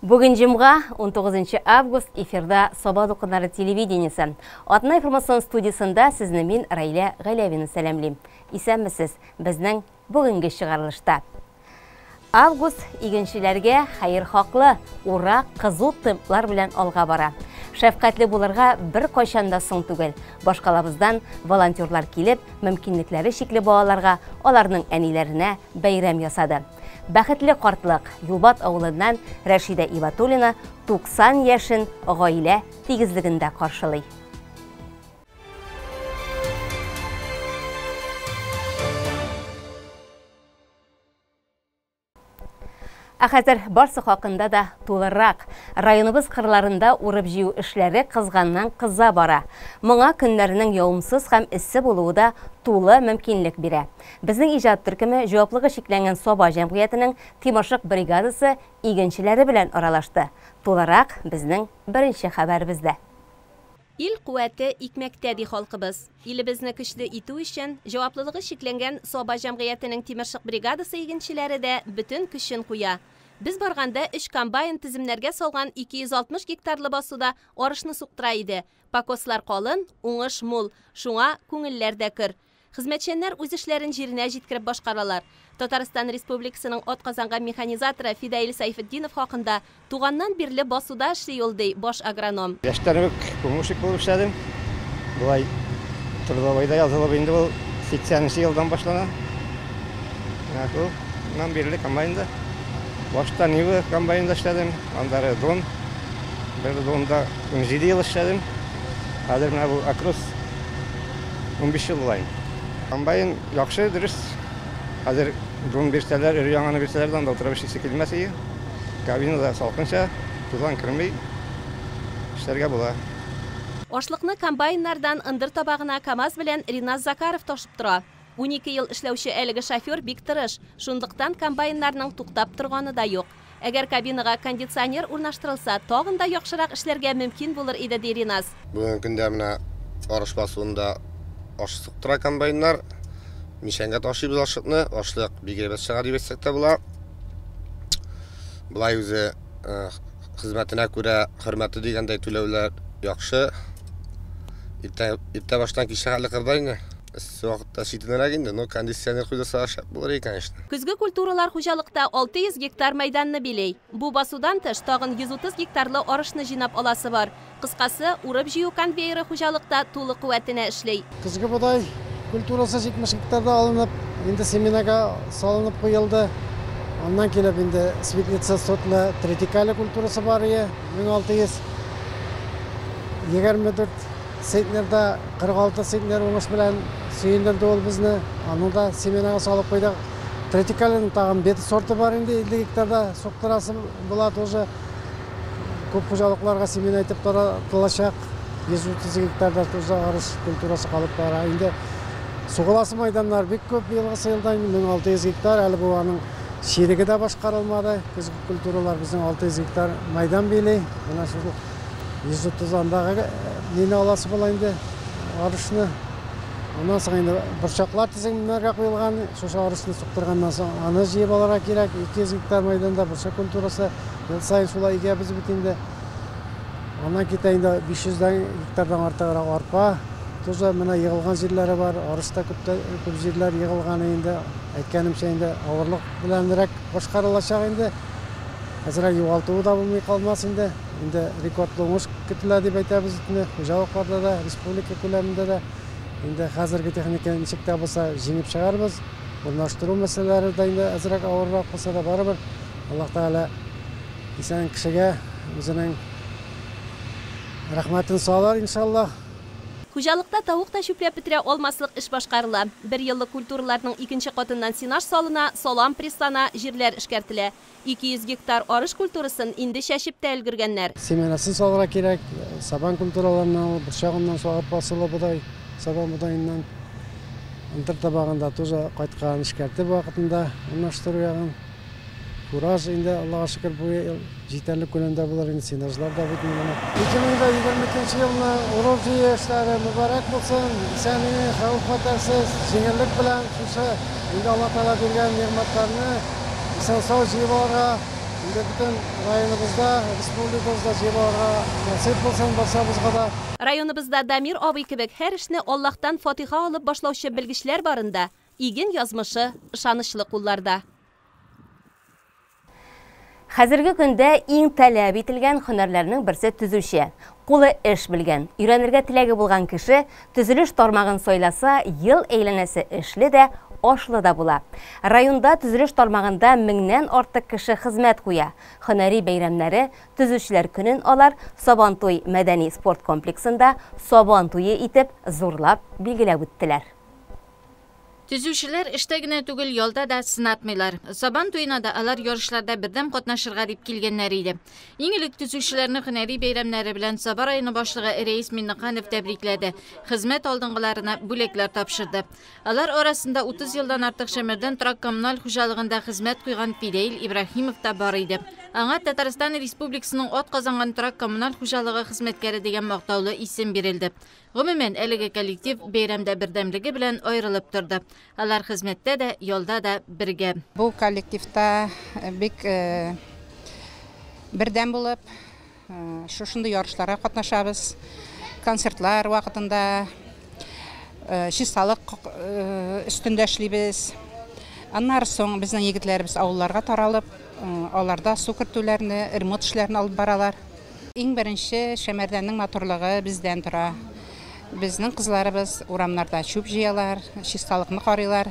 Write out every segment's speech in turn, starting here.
Бүген җомга, 19 август, эфирда Саба дулкыннары телевидениесе. Атна информацион студиясендә сезне мин, Раилә Галәвина сәламлим. Исәнмесез, безнең бүгенге чыгарылышта. Август игенчеләргә хәер-хаклы, урак кызу темплар белән алга бара. Шәфкатьле булырга беркайчан да соң түгел. Башкалабыздан волонтерлар килеп, мөмкинлекләре чикле балаларга, аларның әниләренә бәйрәм ясады. Бәхетле картлык, Юлбат авылыннан Рәшидә Ибатуллина 90 яшен гаилә тигезлегендә каршылый. Ә хәзер барсы хакында да тулырак. Районыбыз кырларында урып-җыю эшләре кызганнан кыза бара. Моңа көннәрнең явымсыз һәм эссе булуы да тулы мөмкинлек бирә. Безнең иҗат төркеме җаваплыгы чикләнгән Саба җәмгыятенең Тимершык бригадасы игенчеләре белән аралашты. Тулырак безнең беренче хәбәребездә. Ил куәте икмәктә, ди халкыбыз. Илебезне көчле итү өчен, җаваплылыгы чикләнгән Саба җәмгыятенең Тимершык бригадасы игенчеләре дә бөтен көчен куя. Без барганда өч комбайн теземнәргә салган 260 гектарлы басуда арышны суктыра иде. Покослар калын, уңыш мул, шуңа күңелләр дә көр. Хезмәтчәннәр үз эшләрен җиренә җиткереп башкаралар. Татарстан Республикасының атказанган механизаторы Фидаил Сәйфетдинов хакында туганнан бирле басуда эшли ул, ди баш агроном. Яшьтән үк помощник булып эшләдем. Болай трудовойда язылып инде ул 80 нче елдан башлана. Менә шуннан бирле комбайнда. Башта Нива комбайнда эшләдем, аннары Дон. Бер Донда 17 ел эшләдем. Хәзер менә бу Акрос 15 ел була инде. Комбайн яхшы, дөрес. Хәзер дрон бирсәләр, өр-яңаны бирсәләр дә, анда утырып эшлисе килмәс иде. Кабинада салкынча, тузан керми, эшләргә була. Ашлыкны комбайннардан ындыр табагына КАМАЗ белән Риназ Закаров ташып тора. 12 ел эшләүче әлеге шофер бик тырыш, шунлыктан комбайннарның туктап торганы да юк. Әгәр кабинага кондиционер урнаштырылса, тагын да яхшырак эшләргә мөмкин булыр иде, ди Риназ. Бүгенге көндә менә арыш басуында аш суктыра комбайннар. Мичәнгә ташыйбыз ашлыкны. Ашлык бик әйбәт чыга дип әйтсәк тә була. Болай үзе хезмәтенә күрә хөрмәте дигәндәй түләүләр яхшы. Иртә, иртә баштан кичкә хәтле кырда инде. Эссе вакытта читенрәк инде, но кондиционер куйдырса шәп булыр иде, конечно. Көзге культуралар хуҗалыкта 600 гектар мәйданны били. Бу басудан тыш, тагын 130 гектарлы арышны җыйнап аласы бар. Кыскасы, урып-җыю конвейеры хуҗалыкта тулы куәтенә эшли. Көзге бодай культурасы 70 гектарда алынып, инде семенага салынып куелды. Аннан килеп инде светлица сотлы тритикале культурасы бар ие, 1624 центнерда 46 центнер уңыш белән сөендерде ул безне. Аны да семенага салып куйдык. Тритикаленың тагын бета сорты бар инде 50 гектарда суктырасы була тоже. Күп хуҗалыкларга семена итеп таратылачак. 130 гектарда тоже арыш культурасы калып бара. Инде сугыласы майданнар бик күп быелгысы елда, 1600 гектар, әле бу аның чиреге дә башкарылмады. Көзге культуралар безнең 600 гектар майдан били. Менә шул 130 андагы нини аласы була инде арышны. Аннан соң инде борчаклар теземнәргә куелган, шушы арышны суктырганнан соң аны җыеп алырга кирәк. 200 гектар майданда борчак культурасы ел саен шулай игәбез бит инде. Аннан китә инде 500 гектардан артыграк арпа. Тоже менә егылган җирләре бар, арышта күп җирләр егылган инде. Әйткәнемчә инде авырлык беләнрәк башкарылачак инде. Әзрәк югалтуы да булмый калмас инде. Инде рекордлы уңыш көтелә дип әйтәбез инде. Хуҗалыкларда да, республика күләмендә дә. Инде хәзерге техника ничек тә булса җиңеп чыгарбыз. Урнаштыру мәсьәләләре дә инде әзрәк авыррак булса да барыбер Аллаһ Тәгалә исән кешегә үзенең рәхмәтен салыр, иншаллаһ. Хуҗалыкта тавык та чүпләп бетерә алмаслык эш башкарыла. Бер еллык культураларның икенче катыннан сенаж салына, салам пресслана, җирләр эшкәртелә. 200 гектар арыш культурасын инде чәчеп тә өлгергәннәр. Семенасын салырга кирәк, сабан культураларыннан, борчагыннан соң арпасылы бодай, сабан бодаеннан. Ындыр табагында тоже кайткан эшкәртеп вакытында урнаштыру ягын. Фураж инде, Аллага шөкер, бу ел җитәрлек күләмдә булыр инде, сенажлар да бит инде. 2022 елны урып-җыю эшләре мөбарәк булсын, исән-имин, хәвеф-хәтәрсез, җиңеллек белән шушы инде Алла Тәгалә биргән нигъмәтләрне исән-сау җыеп алырга Инде бөтен районыбызда, республикабызда җыеп алырга насыйп булсын барчабызга да. Районыбызда Дамир абый кебек һәр эшне Аллаһтан фатиха алып башлаучы белгечләр барында иген язмышы ышанычлы кулларда. Хәзерге көндә иң таләп ителгән һөнәрләрнең берсе төзүче. Кулы эш белгән, өйрәнергә теләге булган кеше төзелеш тармагын сайласа, ел әйләнәсе эшле дә, ашлы да була. Районда төзелеш тармагында 1000-нән артык кеше хезмәт куя. Һөнәри бәйрәмнәре, төзүчеләр көнен алар Сабантуй мәдәни спорт комплексында Сабан туе итеп зурлап билгеләп үттеләр. Төзүчеләр эштә генә түгел, ялда да сынатмыйлар. Сабан туена да алар ярышларда бердәм катнашырга дип килгәннәр иде. Иң элек төзүчеләрне һөнәри бәйрәмнәре белән Саба районы башлыгы Рәис Миннеханов тәбрикләде. Хезмәт алдынгыларына бүләкләр тапшырды. Алар арасында 30 елдан артык Шәмәрдән торак коммуналь хуҗалыгында хезмәт куйган Фидәил Ибраһимов та бар иде. Аңа Татарстан Республикасының ат казанган торак коммуналь хуҗалыгы хезмәткәре дигән мактаулы исем бирелде. Гомумән, әлеге коллектив бәйрәмдә бердәмлеге белән аерылып торды. Алар хезмәттә дә, ялда да бергә. Бу коллективта бик бердәм булып, шушындый ярышларга катнашабыз. Концертлар вакытында чисталык өстендә эшлибез. Аннары соң безнең егетләребез авылларга таралып, аларда су кертүләрне, ремонт эшләрен алып баралар. Иң беренче Шәмәрдәннең матурлыгы бездән тора. Безнең кызларыбыз урамнарда чүп җыялар, чисталыкны карыйлар,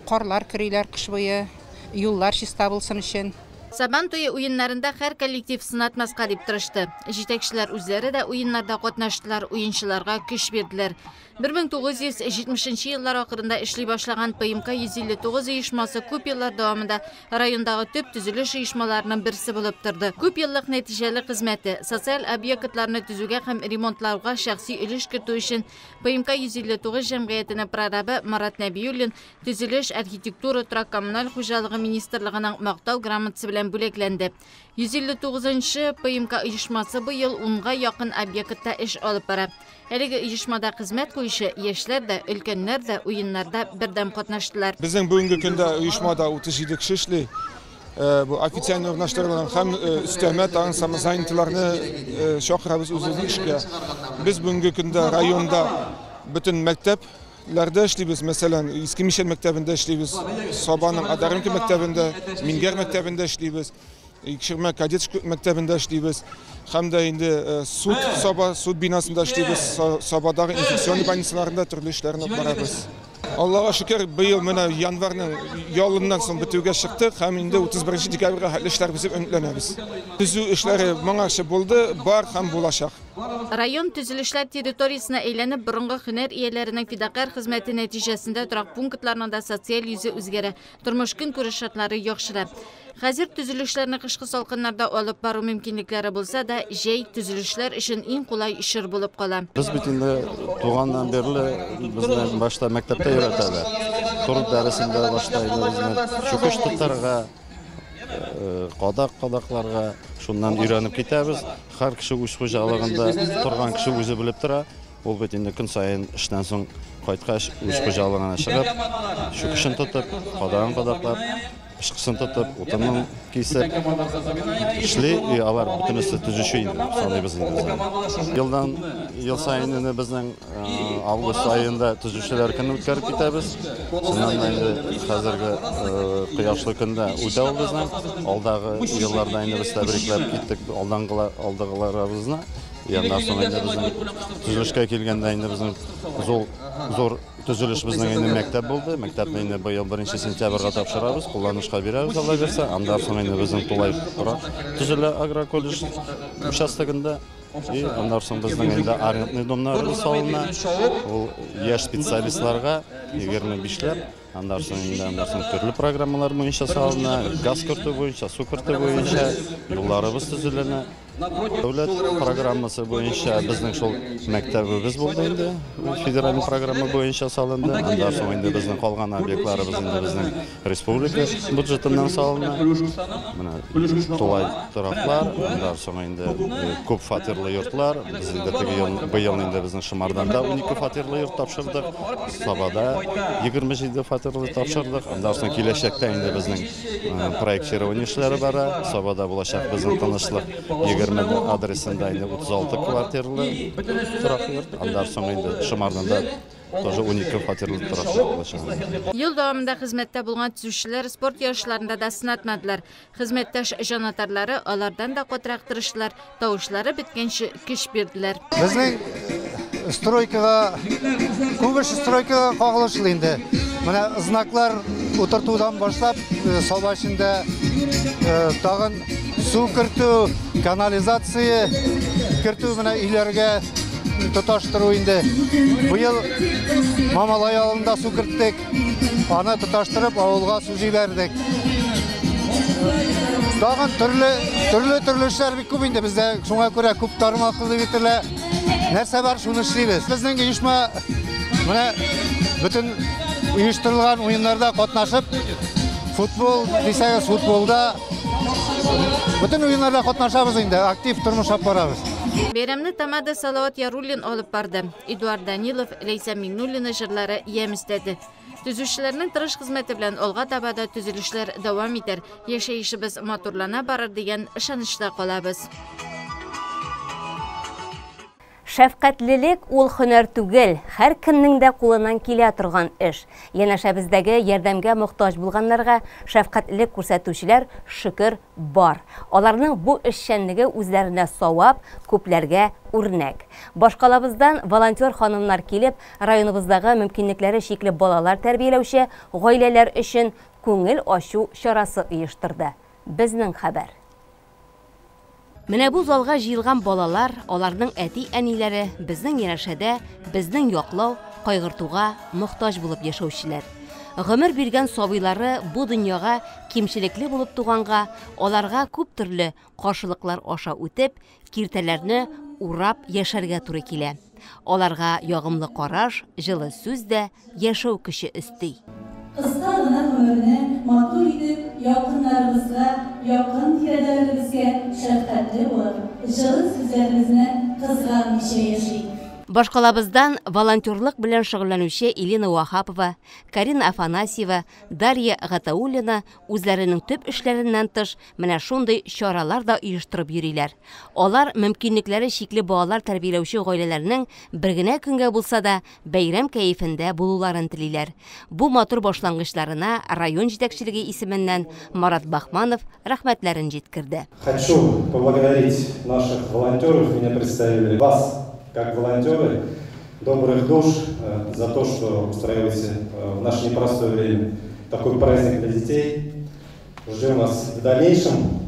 карлар көриләр кыш буе, юллар чиста булсын өчен. Сабан туе уеннарында һәр коллектив сынатмаска дип тырышты. Җитәкчеләр үзләре дә уеннарда катнаштылар, уенчыларга көч бирделәр. 1970 еллар ахырында эшли башлаган ПМК 159 оешмасы күп еллар дәвамында райондагы төп төзелеш оешмаларының берсе булып торды. Күп еллык нәтиҗәле хезмәте, социаль объектларны төзүгә һәм ремонтлауга шәхси өлеш кертү өчен ПМК 159 җәмгыятенең прорабы Марат Нәбиуллин төзелеш, архитектура, торак коммуналь хуҗалыгы министрлыгының мактау грамотасы белән бүләкләнде. 159 ПМК оешмасы быел 10-га якын объектта эш алып бара. Әлеге оешмада хезмәт куючы яшьләр дә, өлкәннәр дә уеннарда бердәм катнаштылар. Безнең бүгенге көндә оешмада 37 кеше эшли. Бу официаль урнаштырылган һәм өстәмә тагын самозанятыйларны чакырабыз үзебезнең эшкә. Без бүгенге көндә районда бөтен мәктәпләрдә эшлибез. Мәсәлән, Иске Мишәр мәктәбендә эшлибез, Сабаның Адарынка мәктәбендә, Мингәр мәктәбендә эшлибез, Икшермә кадет мәктәбендә эшлибез. Һәм дә инде суд, Саба суд бинасында эшлибез, Сабадагы инфекционный больницаларында төрле эшләрне алып барабыз. Аллаһка шөкер, быел менә январьның ялыннан соң бетүгә чыктык һәм инде 31 декабрьгә хәтле эшләр бетеп өметләнәбез. Төзү эшләре моңарчы булды, бар һәм булачак. Район төзелешләр территориясенә әйләнеп, борынгы һөнәр ияләренең фидакарь хезмәте нәтиҗәсендә торак пунктларның да социаль йөзе үзгәрә, тормыш көнкүреш шартлары яхшыра. Хәзер төзелешләрне кышкы салкыннарда алып бару мөмкинлекләре булса да, җәй төзелешләр өчен иң кулай чор булып кала. Без бит инде туганнан бирле безне башта мәктәптә өйрәтәләр. Труд дәресендә башта инде безне чүкеч тотарга, кадак кадакларга шуннан өйрәнеп китәбез. Һәр кеше үз хуҗалыгында торган кеше үзе белеп тора. Ул бит инде көн саен эштән соң кайткач үз хуҗалыгына чыгып, чүкечен тотып, кадагын кадаклап, пычкысын тотып, утынын кисеп эшли, и алар бөтенесе төзүче инде, саныйбыз инде без. Елдан ел саен инде безнең август аенда төзүчеләр көне үткәреп китәбез. Шуннан да инде хәзерге кояшлы көндә үтә ул безнең. Алдагы елларда инде без тәбрикләп киттек алдагыларыбызны. Яннан соң инде безнең төзелешкә килгәндә инде безнең зур төзелеш безнең инде мәктәп булды. Мәктәпне инде быел 1 сентябрьгә тапшырабыз, кулланышка бирәбез, Алла бирсә. Аннан соң инде безнең тулай торак төзелә агроколледж участогында. И аннан соң безнең инде арендный домнар салына. Ул яшь специалистларга 25ләп, аннан соң инде төрле программалар буенча салына, газ кертү буенча, су кертү буенча юлларыбыз төзелә. Дәүләт программасы буенча безнең шул мәктәбебез булды инде, федераль программа буенча салынды. Аннан соң инде безнең калган объектларыбыз инде безнең республика бюджетыннан салына. Менә тулай тораклар, аннан соң инде күп фатирлы йортлар. Без инде теге ел, быел инде безнең Шымарданда 12 фатирлы йорт тапшырдык, Сабада 27 фатирлы тапшырдык. Аннан соң киләчәктә инде безнең проектирование эшләре бара. Сабада булачак безнең Тынычлык 20 адресында инде 36 квартирлы торак йорт. Аннан соң инде Шымарданда тоже 12 фатирлы торак йорт булачак. Ел дәвамында хезмәттә булган төзүчеләр спорт ярышларында да сынатмадылар. Хезмәттәш җанатарлары алардан да катырак тырыштылар, тавышлары беткәнче көч бирделәр. Безнең стройкага, күп эш стройкага кагылышлы инде. Менә знаклар утыртудан башлап, Саба эчендә тагын су кертү, канализация кертү, менә өйләргә тоташтыру инде. Быел Мамалай авылында су керттек, аны тоташтырып авылга су җибәрдек. Тагын төрле эшләр бик күп инде бездә, шуңа күрә күп тармаклы дип әйтелә. Нәрсә бар, шуны эшлибез. Безнең оешма менә бөтен оештырылган уеннарда катнашып, футбол дисәгез, футболда бөтен уеннарда катнашабыз инде, актив тормыш алып барабыз. Бәйрәмне тамада Салават Яруллин алып барды. Эдуард Данилов, Ләйсән Миңнуллина җырлары ямь өстәде. Төзүчеләрнең тырыш хезмәте белән алга таба да төзелешләр дәвам итәр, яшәешебез матурлана барыр дигән ышанычта калабыз. Шәфкатьлелек ул һөнәр түгел, һәр кемнең дә кулыннан килә торган эш. Янәшәбездәге ярдәмгә мохтаҗ булганнарга шәфкатьлелек күрсәтүчеләр шөкер бар. Аларның бу эшчәнлеге үзләренә савап, күпләргә үрнәк. Башкалабыздан волонтер ханымнар килеп, районыбыздагы мөмкинлекләре чикле балалар тәрбияләүче гаиләләр өчен күңел ачу чарасы оештырды. Безнең хәбәр. Менә бу залга җыелган балалар, аларның әти-әниләре безнең янәшәдә, безнең яклау, кайгыртуга мохтаҗ булып яшәүчеләр. Гомер биргән сабыйлары бу дөньяга кимчелекле булып туганга, аларга күп төрле каршылыклар аша үтеп, киртәләрне урап яшәргә туры килә. Аларга ягымлы караш, җылы сүз дә яшәү көче өсти. Кыска гына гомерне матур итеп, якыннарыбызга, якын тирәләребезгә шәфкатьле булып, җылы сүзләребезне кызганмыйча яшик. Башкалабыздан волонтерлык белән шөгыльләнүче Елена Вахапова, Карина Афанасьева, Дарья Гатауллина үзләренең төп эшләреннән тыш менә шундый чаралар да оештырып йөриләр. Алар мөмкинлекләре чикле балалар тәрбияләүче гаиләләрнең бер генә көнгә булса да бәйрәм кәефендә булуларын телиләр. Бу матур башлангычларына район җитәкчелеге исеменнән Марат Бахманов рәхмәтләрен җиткерде. Хочу поблагодарить наших волонтеров, меня представили вас как волонтеры, добрых душ, за то, что устраиваете в наше непростое время такой праздник для детей. Ждем вас в дальнейшем.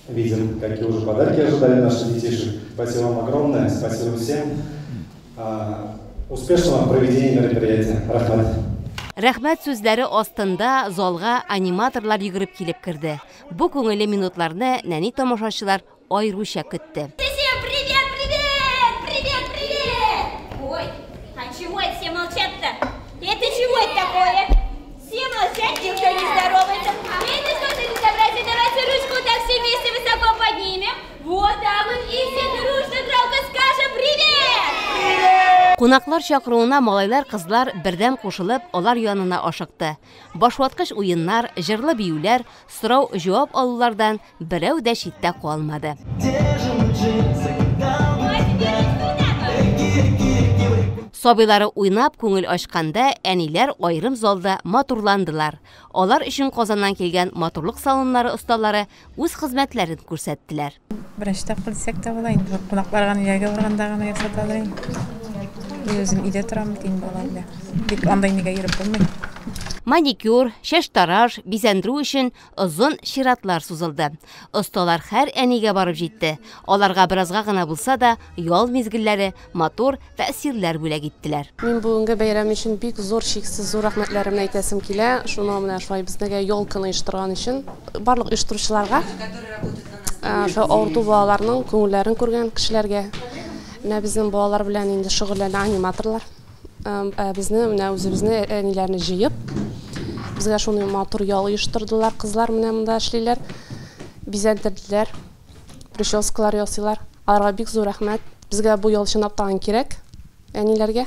Видим, какие уже подарки ожидали наших детишек. Спасибо вам огромное, спасибо всем. Успешного проведения мероприятия. Рәхмәт. Рәхмәт сүзләре астында залга аниматорлар йөгереп килеп керде. Бу күңелле минутларны нәни тамашачылар аеруча көтте. Всем привет, привет, привет, привет! Ой, а чего это все молчат-то? Это чего это такое? Все молчат, никто не здоровается. Это что за безобразие? Давайте ручку так все вместе высоко поднимем. Вот так вот и все дружно громко скажем привет! Привет! Кунаклар чакыруына малайлар, кызлар бердәм кушылып, алар янына ашыкты. Башваткыч уеннар, җырлы биюләр, сорау-җавап алулардан берәү дә читтә калмады. Сабыйлары уйнап күңел ачканда, әниләр аерым залда матурландылар. Алар өчен Казаннан килгән матурлык салоннары осталары үз хезмәтләрен күрсәттеләр. Беренче тапкыр дисәк тә була инде, кунакларга нигә барганда гына ясаталар инде. Үзем өйдә торам бит инде бала белән. Бик андай нигә йөреп булмый. Маникюр, чәч тараш, бизәндерү өчен озын чиратлар сузылды. Осталар һәр әнигә барып җитте. Аларга беразга гына булса да ял мизгелләре, матур тәэсирләр бүләк иттеләр. Мин бүгенге бәйрәм өчен бик зур, чиксез зур рәхмәтләремне әйтәсем килә. Шуны менә шулай безнең елканы оештырган өчен барлык оештыручыларга, Шул авырту балаларның күңелләрен күргән кешеләргә. Менә безнең балалар белән инде шөгыльләнә аниматорлар. Безне менә үзебезне әниләрне җыеп, безгә шундый матур ял оештырдылар. Кызлар менә монда эшлиләр, бизәндерделәр, прическалар ясыйлар. Аларга бик зур рәхмәт. Безгә бу ял чынлап тагын кирәк әниләргә.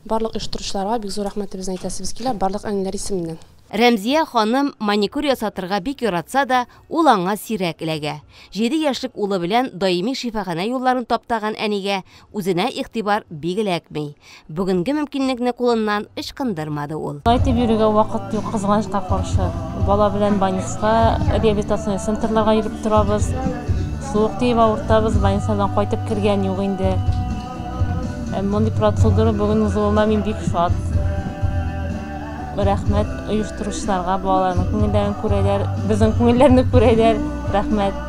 Барлык оештыручыларга бик зур рәхмәтебезне әйтәсебез килә, барлык әниләр исеменнән. Рәмзия ханым маникюр ясатырга бик яратса да, ул аңа сирәк эләгә. 7 яшьлек улы белән даими шифаханә юлларын таптаган әнигә үзенә игътибар бик эләкми. Бүгенге мөмкинлекне кулыннан ычкындырмады ул. Шулай дип йөрергә вакыт юк, кызганычка каршы. Бала белән больницага, реабилитационный центрларга йөреп торабыз. Суык тиеп авыртабыз, больницадан кайтып кергән юк инде. Мондый процедура бүген узуыма мин бик шат. Рәхмәт оештыручыларга, балаларның күңелләрен күрәләр, безнең күңелләрне күрәләр. Рәхмәт.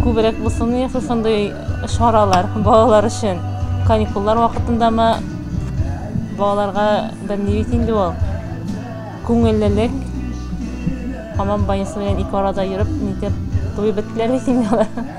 Күбрәк булсын иде шушындый чаралар балалар өчен. Каникуллар вакытындамы балаларга бер ни бит инде ул. Күңеллелек. Һаман больница белән ике арада йөреп, нитеп туеп беттеләр бит инде алар.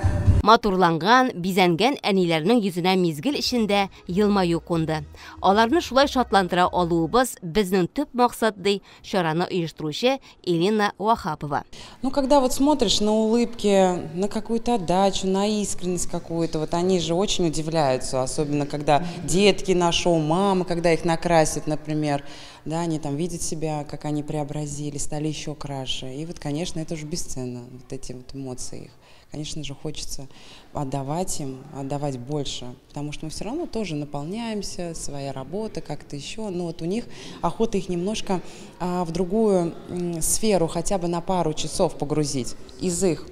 Матурланган, бизәнгән әниләрнең йөзенә мизгел эчендә елмаю кунды. Аларны шулай шатландыра алуыбыз безнең төп максат, ди чараны оештыручы Элина Вахапова. Ну, когда вот смотришь на улыбки, на какую-то отдачу, на искренность какую-то, вот они же очень удивляются, особенно когда детки на шоу, мамы, когда их накрасят, например, да, они там видят себя, как они преобразились, стали еще краше. И вот, конечно, это уже бесценно, вот эти вот эмоции их. Конечно же, хочется отдавать им, отдавать больше, потому что мы все равно тоже наполняемся, своя работа, как-то еще, но вот у них охота их немножко в другую сферу хотя бы на пару часов погрузить. Из их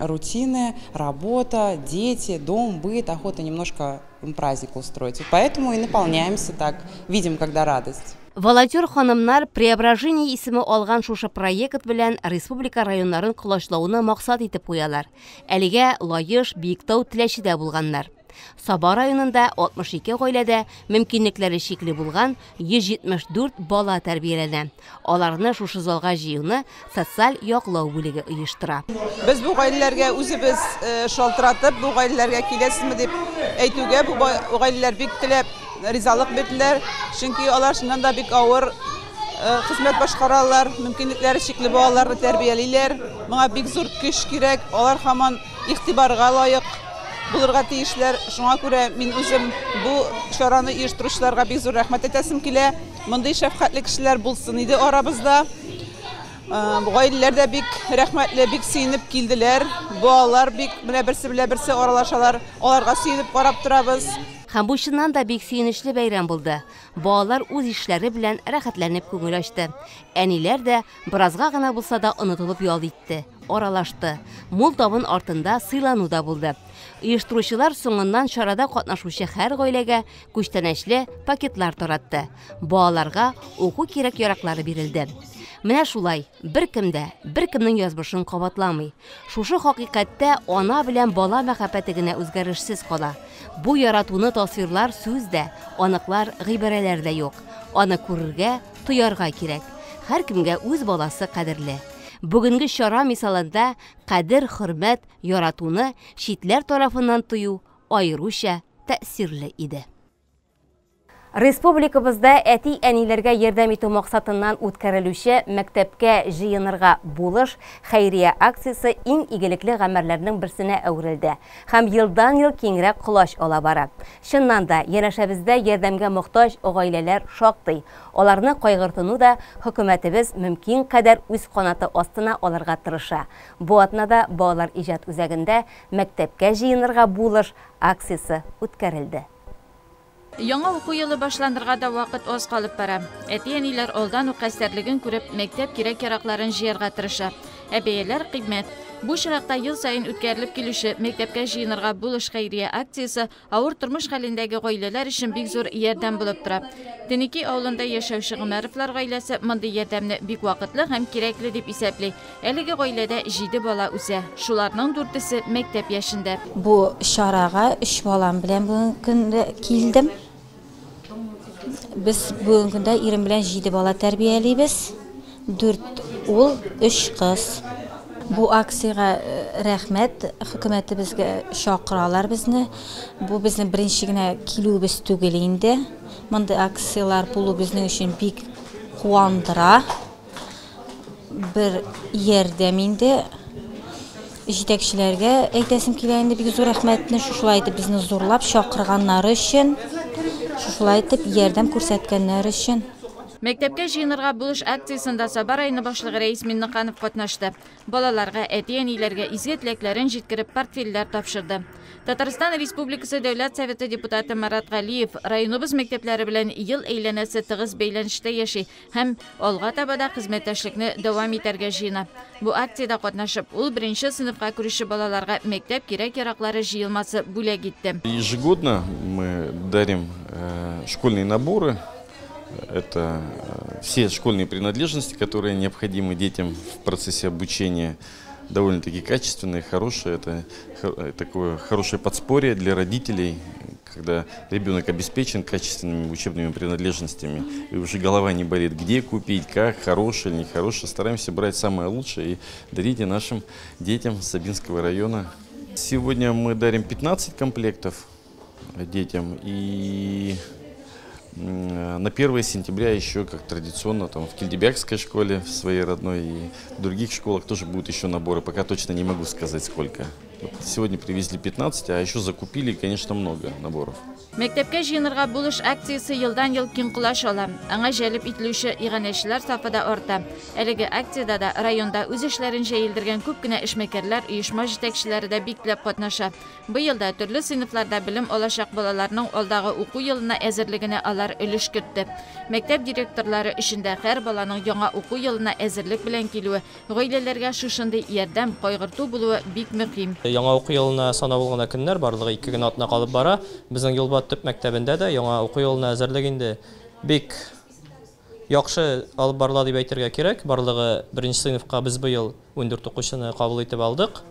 рутины, работа, дети, дом, быт, охота немножко им праздник устроить. Вот поэтому и наполняемся так, видим, когда радость. Волонтер ханымнар Преображение исеме алган шушы проект белән республика районнарын колачлауны максат итеп куялар. Әлегә Лаеш, Биектау, Теләчедә булганнар. Саба районында 62 гаиләдә мөмкинлекләре чикле булган 174 бала тәрбияләнә. Аларны шушы залга җыюны социаль яклау бүлеге оештыра. Без бу гаиләләргә үзебез шалтыратып, бу гаиләләргә киләсезме дип әйтүгә, бу гаиләләр бик теләп ризалык бирделәр, чөнки алар чыннан да бик авыр хезмәт башкаралар, мөмкинлекләре чикле балаларны тәрбиялиләр. Моңа бик зур көч кирәк, алар һаман игътибарга лаек булырга тиешләр. Шуңа күрә мин үзем бу чараны оештыручыларга бик зур рәхмәт әйтәсем килә. Мондый шәфкатьле кешеләр булсын иде арабызда. Гаиләләр дә бик рәхмәтле, бик сөенеп килделәр. Балалар бик менә берсе белән берсе аралашалар, аларга сөенеп карап торабыз. Һәм бу чыннан да бик сөенечле бәйрәм булды. Балалар үз ишләре белән рәхәтләнеп күңел ачты. Әниләр дә беразга гына булса да онытылып ял итте, аралашты. Мул табын артында сыйлану да булды. Оештыручылар соңыннан чарада катнашучы һәр гаиләгә күчтәнәчле пакетлар таратты. Балаларга уку кирәк-яраклары бирелде. Менә шулай, беркем дә беркемнең язмышын кабатламый. Шушы хакыйкатьтә ана белән бала мәхәббәте генә үзгәрешсез кала. Бу яратуны тасвирлар сүз дә, аныклар гыйбарәләр дә юк. Аны күрергә, тоярга кирәк. Һәркемгә үз баласы кадерле. Бүгенге чара мисалында кадер, хөрмәт, яратуны читләр тарафыннан тою аеруча тәэсирле иде. Республикабызда әти-әниләргә ярдәм итү максатыннан үткәрелүче мәктәпкә җыенырга булыш хәйрия акциясе иң игелекле гамәлләрнең берсенә әверелде һәм елдан-ел киңрәк колач ала бара. Чыннан да, янәшәбездә ярдәмгә мохтаҗ гаиләләр шактый. Аларны кайгыртуны да хөкүмәтебез мөмкин кадәр үз канаты астына алырга тырыша. Бу атнада Балалар иҗат үзәгендә мәктәпкә җыенырга булыш акциясе үткәрелде. Яңа уку елы башланырга да вакыт аз калып бара. Әти-әниләр алдан ук хәстәрлеген күреп, мәктәп кирәк-яракларын җыярга тырыша. Ә бәяләр кыйммәт. Бу очракта ел саен үткәрелеп килүче мәктәпкә җыенырга булыш хәйрия акциясе авыр тормыш хәлендәге гаиләләр өчен бик зур ярдәм булып тора. Тенеки авылында яшәүче Гомәровлар гаиләсе мондый ярдәмне бик вакытлы һәм кирәкле дип исәпли. Әлеге гаиләдә 7 бала үсә. Шуларның 4-се мәктәп яшендә. Бу чарага 3 балам белән бүгенге көндә килдем. Без бүгенге көндә ирем белән 7 бала тәрбиялибез. 4 ул, 3 кыз. Бу акциягә рәхмәт, хөкүмәтебезгә чакыралар безне. Бу безнең беренче генә килүебез түгел инде. Мондый акцияләр булу безнең өчен бик куандыра. Бер ярдәм инде. Җитәкчеләргә әйтәсем килә инде бик зур рәхмәтне, шушылай итеп безне зурлап чакырганнары өчен, шушылай итеп ярдәм күрсәткәннәре өчен. Мәктәпкә җыенырга булыш акциясендә Саба районы башлыгы Рәис Миннеханов катнашты. Балаларга, әти-әниләргә изге теләкләрен җиткереп, портфельләр тапшырды. Татарстан Республикасы Дәүләт Советы депутаты Марат Галиев районыбыз мәктәпләре белән ел әйләнәсе тыгыз бәйләнештә яши һәм алга таба да хезмәттәшлекне дәвам итәргә җыена. Бу акциядә катнашып, ул беренче сыйныфка керүче балаларга мәктәп кирәк-яраклары җыелмасы бүләк итте. Ежегодно мы дарим школьные наборы. Это все школьные принадлежности, которые необходимы детям в процессе обучения. Довольно-таки качественные, хорошие. Это такое хорошее подспорье для родителей, когда ребенок обеспечен качественными учебными принадлежностями, и уже голова не болит, где купить, как, хорошее или нехорошее. Стараемся брать самое лучшее и дарить нашим детям Сабинского района. Сегодня мы дарим 15 комплектов детям, и на 1 сентября еще, как традиционно, там в Кильдибякской школе, в своей родной, и в других школах тоже будут еще наборы. Пока точно не могу сказать, сколько. Вот сегодня привезли 15, а еще закупили, конечно, много наборов. Мәктәпкә җыенырга булыш акциясе елдан-ел киң колач ала. Аңа җәлеп ителүче иганәчеләр сафы да арта. Әлеге акциядә дә районда үз эшләрен җәелдергән күп кенә эшмәкәрләр, оешма җитәкчеләре дә бик теләп катнаша. Быел да төрле сыйныфларда белем алачак балаларның алдагы уку елына әзерлегенә алар өлеш кертте. Мәктәп директорлары өчен дә һәр баланың яңа уку елына әзерлек белән килүе, гаиләләргә шушындый ярдәм, кайгырту булуы бик мөһим. Яңа уку елына санаулы гына көннәр, барлыгы 2 генә атна калып бара. Безнең Юлбат төп мәктәбендә дә яңа уку елына әзерлек инде бик яхшы алып барыла дип әйтергә кирәк. Барлыгы беренче сыйныфка без быел 14 укучыны кабул итеп алдык.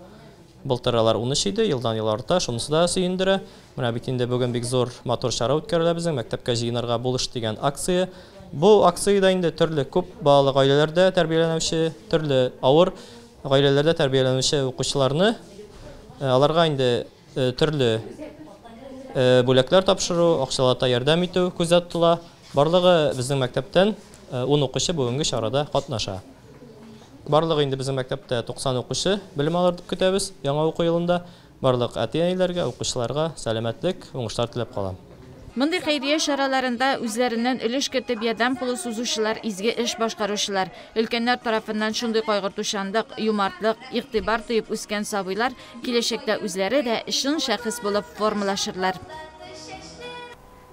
Былтыр алар 13 иде, елдан ел арта, шунысы да сөендерә. Менә бит инде бүген бик зур матур чара үткәрелә безнең мәктәпкә җыенырга булыш дигән акция. Бу акциядә инде төрле күп балалы гаиләләрдә тәрбияләнүче, төрле авыр гаиләләрдә тәрбияләнүче укучыларны, аларга инде төрле бүләкләр тапшыру, акчалата ярдәм итү күздә тотыла. Барлыгы безнең мәктәптән 10 укучы бүгенге чарада катнаша. Барлыгы инде безнең мәктәптә 90 укучы белем алыр дип көтәбез яңа уку елында. Барлык әти-әниләргә, укучыларга сәламәтлек, уңышлар теләп калам. Мондый хәйрия чараларында үзләреннән өлеш кертеп ярдәм кулы сузучылар, изге эш башкаручылар, өлкәннәр тарафыннан шундый кайгыртучанлык, юмартлык, игътибар тоеп үскән сабыйлар киләчәктә үзләре дә чын шәхес булып формалашырлар.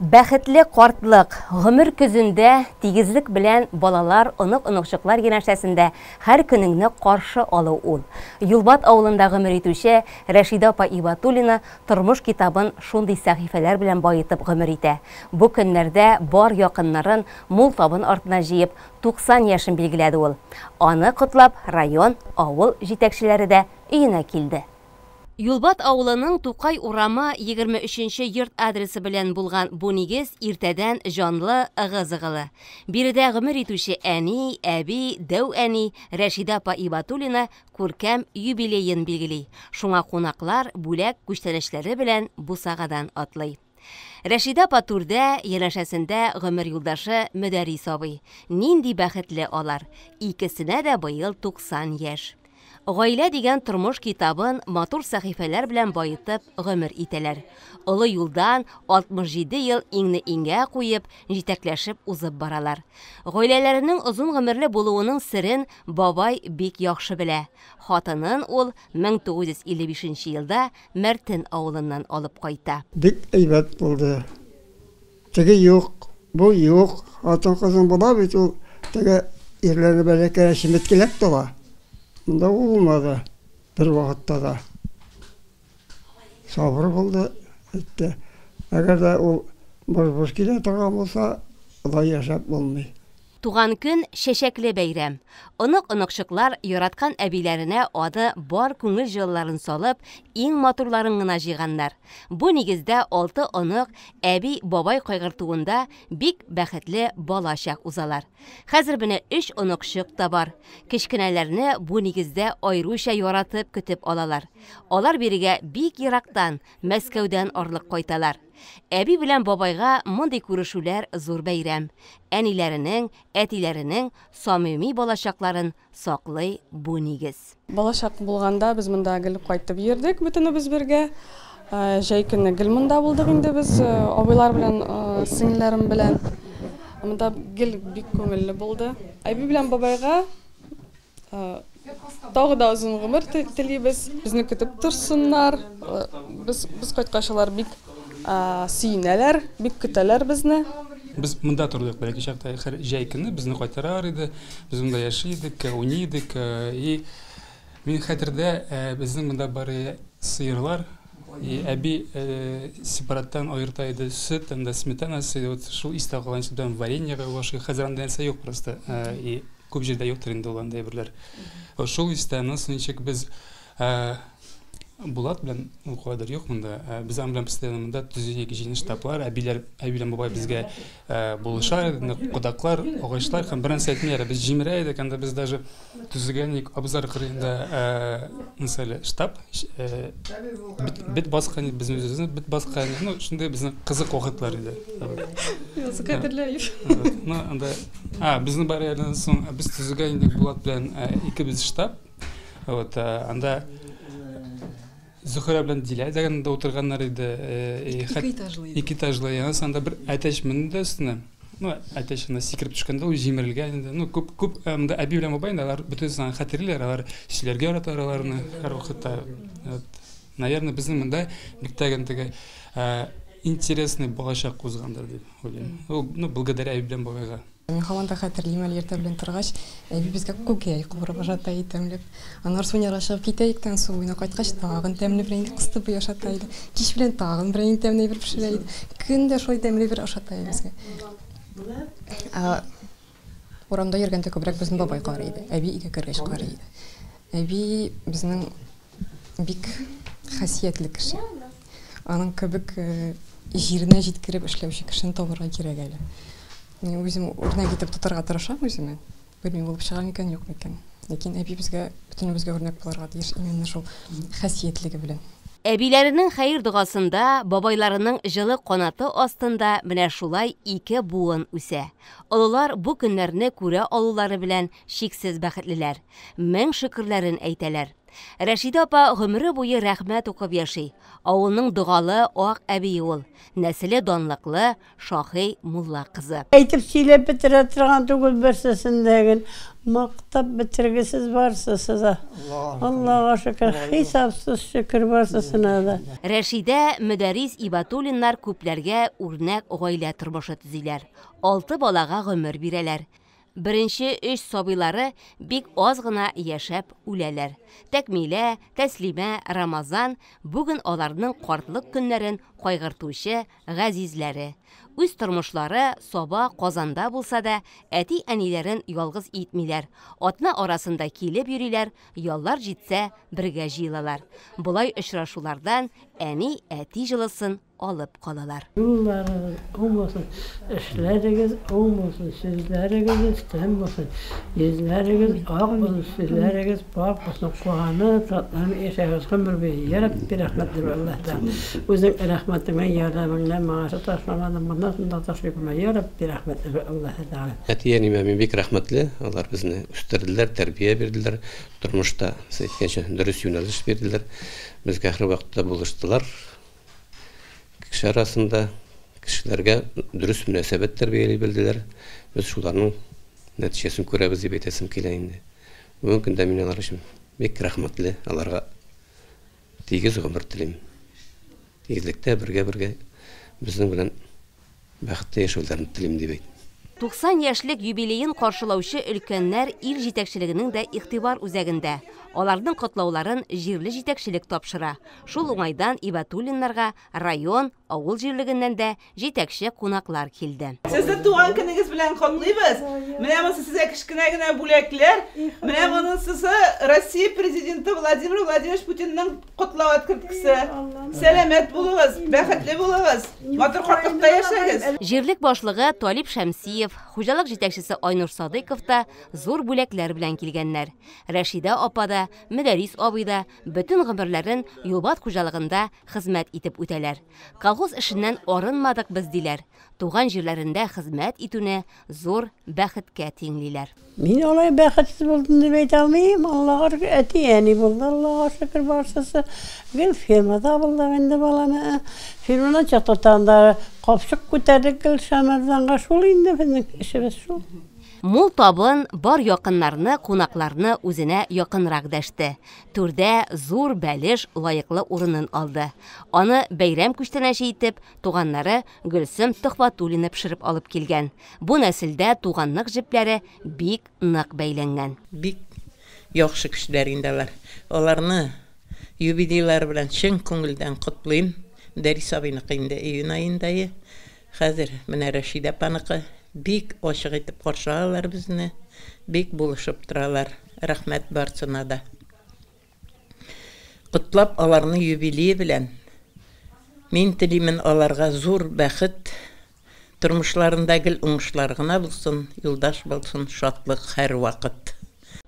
Бәхетле картлык, гомер көзендә тигезлек белән балалар, онык-оныкчыклар янәшәсендә һәр көнеңне каршы алу ул. Юлбат авылында гомер итүче Рәшидә апа Ибатуллина тормыш китабын шундый сәхифәләр белән баетып гомер итә. Бу көннәрдә бар якыннарын мул табын артына җыеп 90 яшен билгеләде ул. Аны котлап район, авыл җитәкчеләре дә өенә килде. Юлбат авылының Тукай урамы 23 йорт адресы белән булган бу нигез иртәдән җанлы, ыгы-зыгылы. Биредә гомер итүче әни, әби, дәү әни Рәшидә апа Ибатуллина күркәм юбилеен билгели. Шуңа кунаклар бүләк күчтәнәчләре белән бусагадан атлый. Рәшидә апа түрдә, янәшәсендә гомер юлдашы Мөдәррис абый. Нинди бәхетле алар! Икесенә дә быел 90 яшь. Гаилә дигән тормыш китабын матур сәхифәләр белән баетып гомер итәләр. Олы юлдан 67 ел иңне иңгә куеп, җитәкләшеп узып баралар. Гаиләләренең озын гомерле булуының серен бабай бик яхшы белә. Хатынын ул 1955 елда Мәртен авылыннан алып кайта. Бик әйбәт булды. Теге юк, бу юк. Хатын-кызың була бит ул, теге ирләрне бәләкәй чеметкеләп тора. Монда булмады бер вакытта да. Сабыр булды, әйтте. Әгәр дә ул буш-буш килә торган булса, алай яшәп булмый. Туган көн чәчәкле бәйрәм. Онык-оныкчыклар яраткан әбиләренә аны бар күңел җылыларын салып, иң матурларын гына җыйганнар. Бу нигездә алты онык әби, бабай кайгыртуында бик бәхетле балачак узалар. Хәзер менә өч оныкчык та бар. Кечкенәләрне бу нигездә аеруча яратып көтеп алалар. Алар бирегә бик ерактан, Мәскәүдән арлык кайталар. Әби белән бабайга мондый күрешүләр зур бәйрәм. Әниләренең, әтиләренең самими балачакларын саклый бу нигез. Балачак булганда без монда гел кайтып йөрдек бөтенебез бергә. Җәй көне гел монда булдык инде без абыйлар белән, сеңелләрем белән. Монда гел бик күңелле булды. Әби белән бабайга Тагы да озын гомер телибез. Безне көтеп торсыннар. Без без кайткач алар бик сөенәләр, бик көтәләр безне. Без монда тордык бәләкәй чакта, һәр җәй көне безне кайтаралар иде. Без монда яши идек, уйный идек. И мин хәтердә, безнең монда бар сыерлар. И әби сепараттан аерта иде сөт, анда сметана, вот шул истә калган, сөттән вареньега башка. Хәзер андый нәрсә юк просто. И күп җирдә юктыр инде ул андый әйберләр. Шул истә, аннан соң ничек без Булат белән, ул кадәр юк монда, без аның белән постоянно монда төзедек җыен штаблар, әбиләр, әби белән бабай безгә булыша иде, кудаклар, агачлар һәм бернәрсә әйтмиләр, без җимерә идек, анда без даже төзегән идек абзар кырыенда, мисалы, штаб, бет баскан идек, безнең үзебезне бет баскан, ну, шундый безнең кызык вакытлар иде. Кадерләйм. Ну, анда А, безнең бар әле соң, без төзегән идек Булат белән икебез штаб. Вот, анда Зөхрә белән Дилә дә утырганнар иде. Ике этажлы иде. Ике этажлы. Аннан соң анда бер әтәч менде дә өстенә. Ну, әтәч анда сикереп төшкәндә ул җимерелгән инде. Ну, күп күп монда әби белән бабай инде алар бөтенесен хәтерлиләр, алар сөйләргә яраталар аларны һәрвакытта. Вот. Наверное, безнең монда бик тә теге интересный балачак узгандыр дип уйлыйм. Ну, благодаря әби белән бабайга. Мин һаман да хәтерлим әле, иртә белән торгач, әби безгә күкәй куырып ашата иде тәмләп. Аннары Сонярга чыгып китә идек тә, су буена кайткач, тагын тәмле прәннек кыстыбый ашата иде. Кич белән тагын берәр тәмле әйбер пешерә иде. Көн дә шулай тәмле әйбер ашата иде безгә. Ә урамда йөргәндә күбрәк безне бабай карый иде. Әби өйгә кергәч карый иде. Әби безнең бик хасиятле кеше. Аның кебек җиренә җиткереп эшләүче кешене табырга кирәк әле. Мин үзем үрнәк итеп тотарга тырышам үземә. Белмим, булып чыга микән, юк микән. Ләкин әби безгә, бөтенебезгә үрнәк булырга тиеш именно шул хасиятлеге белән. Әбиләренең хәер-догасында, бабайларының җылы канаты астында менә шулай ике буын үсә. Олылар бу көннәрне күрә алулары белән чиксез бәхетлеләр. Мең шөкерләрен әйтәләр. Рәшидә апа гомере буе рәхмәт укып яши. Авылның догалы ак әбие ул. Нәселе данлыклы Шаһый мулла кызы. Әйтеп сөйләп бетерә торган түгел берсесен дә гел мактап бетергесез барсысы да. Аллага шөкер, хисапсыз шөкер барсысына да. Рәшидә, Мөдәррис Ибатуллиннар күпләргә үрнәк гаилә тормышы төзиләр. Алты балага гомер бирәләр. Беренче өч сабыйлары бик аз гына яшәп үләләр. Тәкмилә, Тәслимә, Рамазан бүген аларның картлык көннәрен кайгыртучы газизләре. Үз тормышлары Саба, Казанда булса да, әти-әниләрен ялгыз итмиләр. Атна арасында килеп йөриләр, яллар җитсә, бергә җыелалар. Болай очрашулардан әни-әти җылысын алып калалар. Юлларыгыз уң булсын, эшләрегез уң булсын, сүзләрегез өстен булсын, йөзләрегез ак булсын, сүзләрегез пакь булсын, куанып, шатланып яшәгез гомер буе. Я Рабби, рәхмәтле бул, Аллаһ Тәгалә. Үзең рәхмәтеңнән, ярдәмеңнән моңарчы ташламадың, моннан соң да ташлый күрмә. Я Рабби, рәхмәтле бул, Аллаһ Тәгалә. Әти-әниемә мин бик рәхмәтле, алар безне үстерделәр, тәрбия бирделәр, тормышта, сез әйткәнчә, дөрес юнәлеш бирделәр, безгә һәрвакытта булыштылар. Кеше арасында кешеләргә дөрес мөнәсәбәт тәрбияли белделәр. Без шуларның нәтиҗәсен күрәбез дип әйтәсем килә инде. Бүгенге көндә мин алар өчен бик рәхмәтле, аларга тигез гомер телим. Тигезлектә бергә-бергә безнең белән бәхетле яшәүләрен телим дип әйт. 90 яшьлек юбилеен каршылаучы өлкәннәр ил җитәкчелегенең дә игътибар үзәгендә. Аларның котлауларын җирле җитәкчелек тапшыра. Шул уңайдан Ибәтуллиннарга район, авыл җирлегеннән дә җитәкче кунаклар килде. Сезне туган көнегез белән котлыйбыз. Менә монысы сезгә кечкенә генә бүләкләр. Менә монысы Россия Президенты Владимир Владимирович Путинның котлау открыткасы. Сәламәт булыгыз, бәхетле булыгыз, матур картлыкта яшәгез. Җирлек башлыгы Талип Шәмсиев, хуҗалык җитәкчесе Айнур Садыйков та зур бүләкләр белән килгәннәр. Рәшидә апа да, Мөдәрис абый да бөтен гомерләрен Юлбат хуҗалыгында хезмәт итеп үтәләр. Колхоз эшеннән арынмадык без, диләр. Туган җирләрендә хезмәт итүне зур бәхеткә тиңлиләр. Мин алай бәхетсез булдым дип әйтә алмыйм. Аллага шөкер, әти-әни булды, Аллага шөкер, барсысы. Гел фермада булдык инде баланы. Фермадан чыкты тагын капчык күтәрдек гел Шәмәрданга. Шул инде безнең эшебез шул. Мул табын бар якыннарны, кунакларны үзенә якынрак дәште. Түрдә зур бәлеш лаеклы урынын алды. Аны бәйрәм күчтәнәче итеп, туганнары Гөлсем Төхвәтуллина пешереп алып килгән. Бу нәселдә туганлык җепләре бик нык бәйләнгән. Бик яхшы кешеләр инде алар. Аларны юбилейлары белән чын күңелдән котлыйм. Дәрис абыйныкы инде июнь аенда. Хәзер менә Рәшидә апаныкы. Бик ачык итеп каршы алалар безне, бик булышып торалар. Рәхмәт барсына да. Котлап аларны юбилее белән. Мин телимен аларга зур бәхет, тормышларында гел уңышлар гына булсын, юлдаш булсын, шатлык һәрвакыт.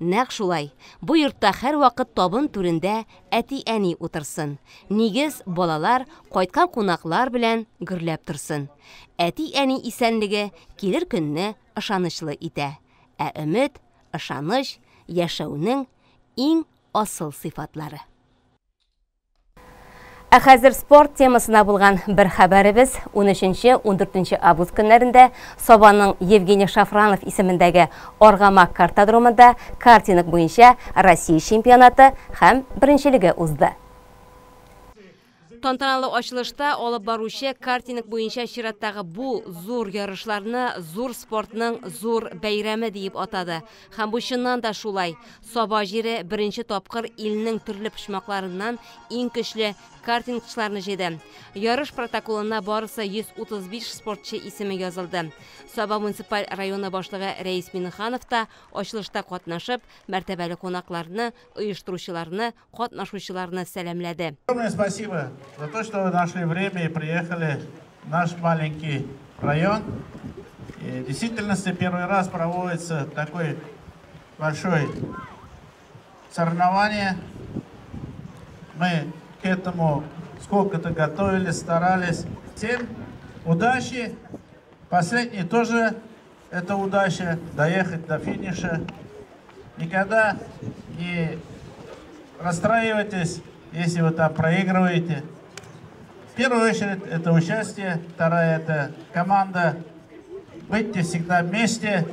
Нәкъ шулай. Бу йортта һәрвакыт табын түрендә әти-әни утырсын. Нигез, балалар, кайткан кунаклар белән гөрләп торсын. Әти-әни исәнлеге килер көнне ышанычлы итә. Ә өмет, ышаныч, яшәүнең иң асыл сыйфатлары. Ә хәзер спорт темасына булган бер хәбәребез. 13-14 август көннәрендә Сабаның Евгений Шафранов исемендәге Аргамак картодромында картинг буенча Россия чемпионаты һәм беренчелеге узды. Тантаналы ачылышта алып баручы картинг буенча чираттагы бу зур ярышларны зур спортның зур бәйрәме диеп атады. Һәм бу чыннан да шулай. Саба җире беренче тапкыр илнең төрле почмакларыннан иң көчле картингчыларны җыйды. Ярыш протоколына барысы 135 спортчы исеме язылды. Саба муниципаль районы башлыгы Рәис Миннеханов та ачылышта катнашып, мәртәбәле кунакларны, оештыручыларны, катнашучыларны сәламләде. Огромное спасибо за то, что вы нашли время и приехали в наш маленький район. И в действительности первый раз проводится такой большой соревнование. Мы к этому сколько-то готовились, старались. Всем удачи. Последний тоже это удача, доехать до финиша. Никогда не расстраивайтесь, если вы там проигрываете. В первую очередь это участие, вторая это команда. Будьте всегда вместе.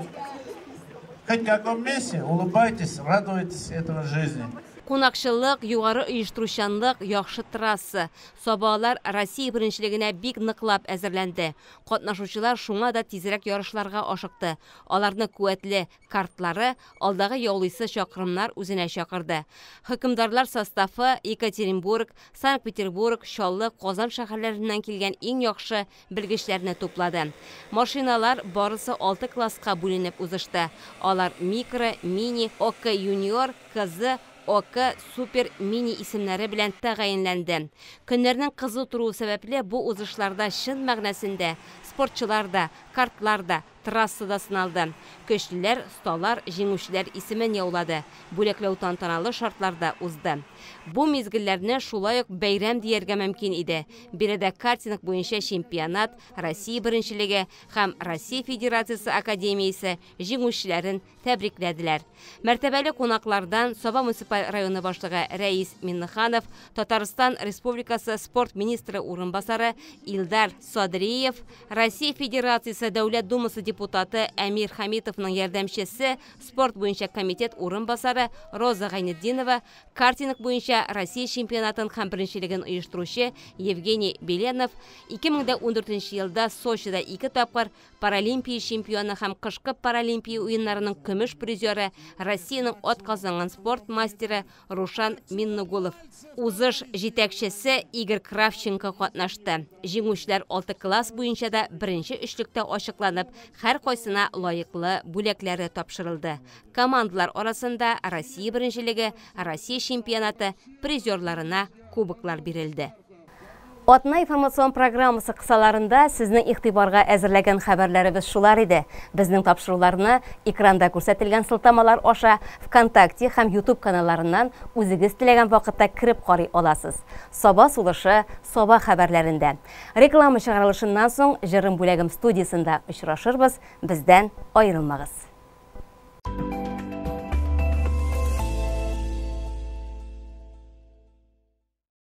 Хоть в каком месте, улыбайтесь, радуйтесь этого жизни. Кунакчыллык, югары оештыручанлык, яхшы трасса. Сабалар Россия беренчелегенә бик ныклап әзерләнде. Катнашучылар шуңа да тизрәк ярышларга ашыкты. Аларны куәтле картлары алдагы яулыйсы чакрымнар үзенә чакырды. Хөкемдарлар составы Екатеринбург, Санкт-Петербург, Чаллы, Казан шәһәрләреннән килгән иң яхшы белгечләрне туплады. Машиналар барысы 6 класска бүленеп узышты. Алар микро, мини, ОК юниор, КЗ, ОК супер мини исемнәре белән тәгаенләнде. Көннәрнең кызу торуы сәбәпле бу узышларда чын мәгънәсендә спортчылар да, картлар да трассада сыналды. Көчлеләр, осталар, җиңүчеләр исемен яулады. Бүләкләү тантаналы шартларда узды. Бу мизгелләрне шулай ук бәйрәм дияргә мөмкин иде. Биредә картинг буенча чемпионат, Россия беренчелеге һәм Россия Федерациясе Академиясе җиңүчеләрен тәбрикләделәр. Мәртәбәле кунаклардан Саба муниципаль районы башлыгы Рәис Миннеханов, Татарстан Республикасы спорт министры урынбасары Илдар Садриев, Россия Федерациясе Дәүләт Думасы депутаты Әмир Хәмитовның ярдәмчесе, спорт буенча комитет урынбасары Роза Гайнетдинова, картинг буенча Россия чемпионатын һәм беренчелеген оештыручы Евгений Беленов, 2014 елда Сочида ике тапкыр Паралимпия чемпионы һәм кышкы Паралимпия уеннарының көмеш призеры, Россиянең атказанган спорт мастеры Рушан Миннегулов, узыш җитәкчесе Игорь Кравченко катнашты. Җиңүчеләр 6 класс буенча да беренче өчлектә ачыкланып, һәркайсына лаеклы бүләкләре тапшырылды. Командалар арасында Россия беренчелеге, Россия чемпионаты призерларына кубоклар бирелде. Атна информацион программасы кысаларында сезнең игътибарга әзерләгән хәбәрләребез шулар иде. Безнең тапшыруларны экранда күрсәтелгән сылтамалар аша ВКонтакте һәм YouTube каналларыннан үзегез теләгән вакытта кереп карый аласыз. Саба сулышы, Саба хәбәрләрендә. Реклама чыгарылышыннан соң Җырым бүләгем студиясендә очрашырбыз. Бездән аерылмагыз.